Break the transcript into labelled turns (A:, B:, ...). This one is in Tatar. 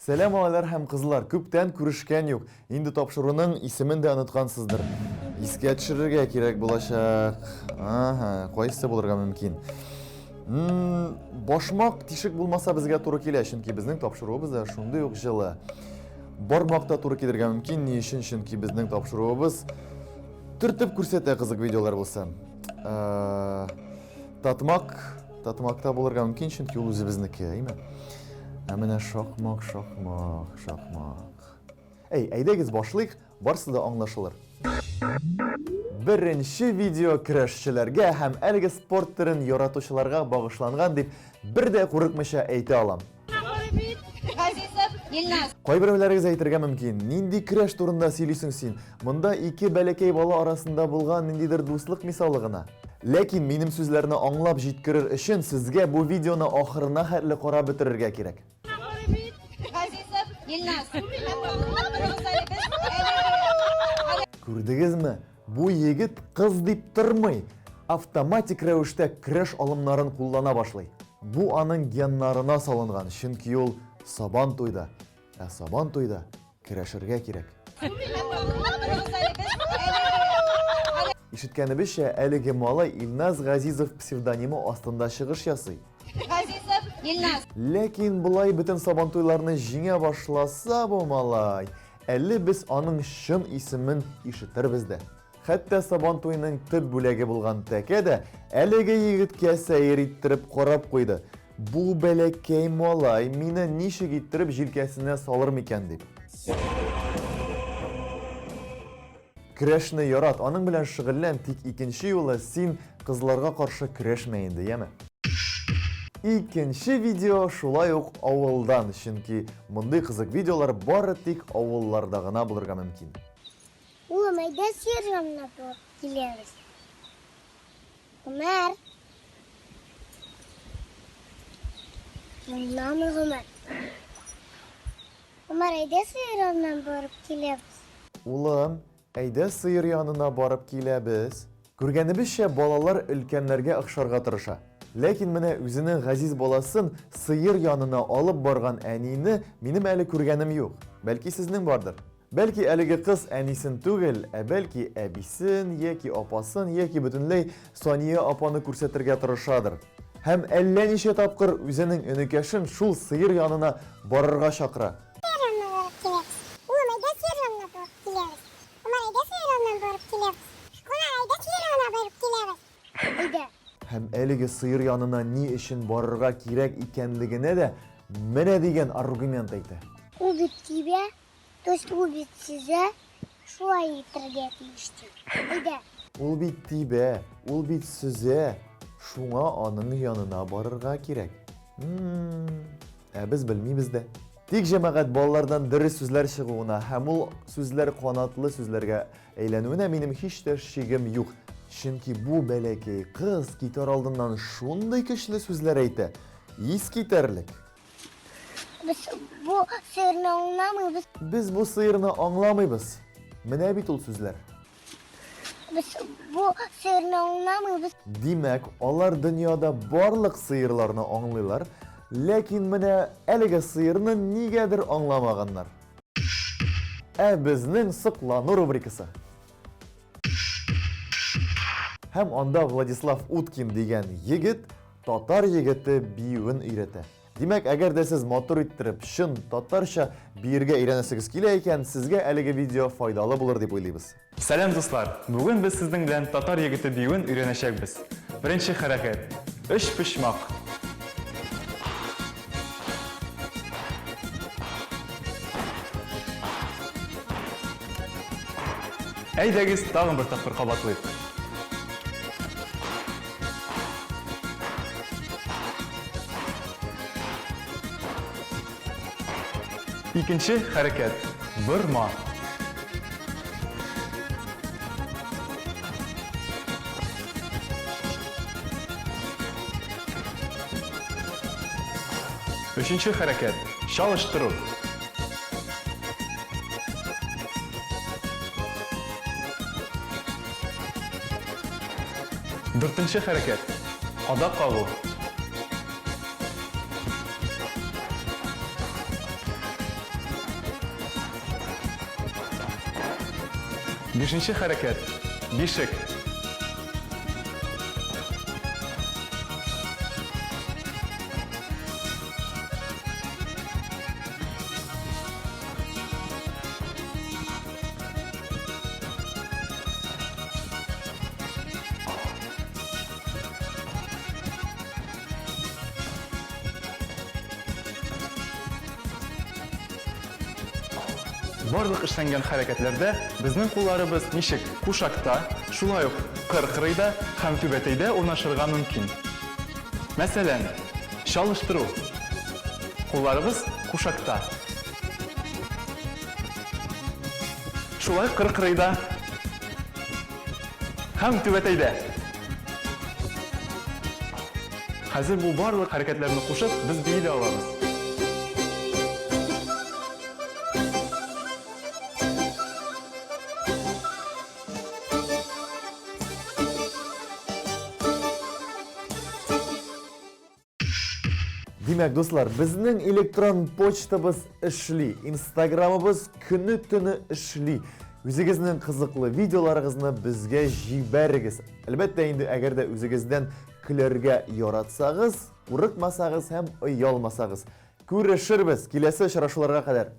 A: Сәлам малайлар һәм кызлар, күптән күрешкән юк. Инде тапшыруның исемен дә оныткансыздыр. Искә төшерергә кирәк булачак. Ага, кайсы булырга мөмкин? Башмак тишек булмаса безгә туры килә, чөнки безнең тапшыруыбыз да шундый ук җылы. Бармак та туры килергә мөмкин, ни өчен? Чөнки безнең тапшыруыбыз төртеп күрсәтә кызык видеолар булса. Э, татмак, татмакта булырга мөмкин, чөнки ул үзебезнеке, әйме? Ә менә шакмак, шакмак, шакмак. Әй, әйдәгез башлыйк, барсы да аңлашылыр. Беренче видео көрәшчеләргә һәм әлеге спорт төрен яратучыларга багышланган дип бер дә курыкмыйча әйтә алам. Кайберәүләрегез әйтергә мөмкин, нинди көрәш турында сөйлисең син? Монда ике бәләкәй бала арасында булган ниндидер дуслык мисалы гына. Ләкин минем сүзләрне аңлап җиткерер өчен сезгә бу видеоны ахырына хәтле карап бетерергә кирәк. Күрдегезме? Бу егет кыз дип тормый, автоматик рәвештә көрәш алымнарын куллана башлый. Бу аның геннарына салынган, чөнки ул Сабан туйда, ә Сабан туйда көрәшергә кирәк. Ишеткәнебезчә, әлеге малай Илназ Газизов псевдонимы астында чыгыш ясый.
B: Газизов Илназ.
A: Ләкин болай бөтен Сабантуйларны җиңә башласа бу малай, Әле без аның чын исемен ишетербез дә. Хәтта Сабантуйның төп бүләге булган тәкә дә әлеге егеткә сәер иттереп карап куйды, бу бәләкәй малай мине ничек иттереп җилкәсенә салыр микән дип. Көрәшне ярат, аның белән шөгыльлән, тик икенче юлы син кызларга каршы көрәшмә инде, яме? Икенче видео шулай ук авылдан, чөнки мондый кызык видеолар бары тик авылларда гына булырга мөмкин.
C: Улым, әйдә сыер янына барып киләбез. Гомәр! Моннамы Гомәр? Гомәр, әйдә сыер янына барып киләбез.
A: Улым, әйдә сыер янына барып киләбез. Күргәнебезчә, балалар өлкәннәргә охшарга тырыша. Ләкин менә үзенең газиз баласын сыер янына алып барган әнине минем әле күргәнем юк. Бәлки сезнең бардыр. Бәлки әлеге кыз әнисен түгел, ә бәлки әбисен, яки апасын, яки бөтенләй Сания апаны күрсәтергә тырышадыр. Һәм әллә ничә тапкыр үзенең энекәшен шул сыер янына барырга чакыра.
C: Сыер янына барып киләбез. Улым, әйдә сыер янына барып киләбез. Умар, әйдә сыер янына барып киләбез. Кунак, әйдә сыер янына барып киләбез. Әйдә.
A: Һәм әлеге сыер янына ни өчен барырга кирәк икәнлегенә дә менә дигән аргумент әйтә.
C: Ул бит тибә, То есть ул бит сизә, шулай итәргә тиеш дип. Әйдә.
A: Ул бит тибә, ул бит сөзә, шуңа аның янына барырга кирәк. Ә без белмибез дә. Тик җәмәгать балалардан дөрес сүзләр чыгуына һәм ул сүзләр канатлы сүзләргә әйләнүенә минем һич тә шигем юк. Чөнки бу бәләкәй кыз китәр алдыннан шундый көчле сүзләр әйтә, искитәрлек.
C: Без бу сыерны аңламыйбыз.
A: Без бу сыерны аңламыйбыз. Менә бит ул сүзләр.
C: Без бу сыерны аңламыйбыз.
A: Димәк, алар дөньяда барлык сыерларны аңлыйлар, ләкин менә әлеге сыерны нигәдер аңламаганнар. Ә безнең соклану рубрикасы. Һәм анда Владислав Уткин дигән егет татар егете биюен өйрәтә. Димәк, әгәр дә сез матур иттереп, чын татарча биергә өйрәнәсегез килә икән, сезгә әлеге видео файдалы булыр дип уйлыйбыз.
D: Сәлам, дуслар! Бүген без сезнең белән татар егете биюен өйрәнәчәкбез. Беренче хәрәкәт. Өчпочмак. Әйдәгез, тагын бер тапкыр кабатлыйк. Икенче хәрәкәт. Бырма. Өченче хәрәкәт. Чалыштыру. Дүртенче хәрәкәт. Кадак кагу. Бишенче хәрәкәт. Бишек. Барлык эшләнгән хәрәкәтләрдә безнең кулларыбыз ничек кушакта, шулай ук кыр кырыйда һәм түбәтәйдә урнашырга мөмкин. Мәсәлән, чалыштыру. Кулларыбыз кушакта. Шулай кыр кырыйда һәм түбәтәйдә. Хәзер бу барлык хәрәкәтләрне кушып, без бии дә алабыз.
A: Димәк, дуслар, безнең электрон почтабыз эшли, инстаграмыбыз көне-төне эшли. Үзегезнең кызыклы видеоларыгызны безгә җибәрегез. Әлбәттә инде, әгәр дә үзегездән көләргә яратсагыз, курыкмасагыз һәм оялмасагыз. Күрешербез киләсе очрашуларга кадәр.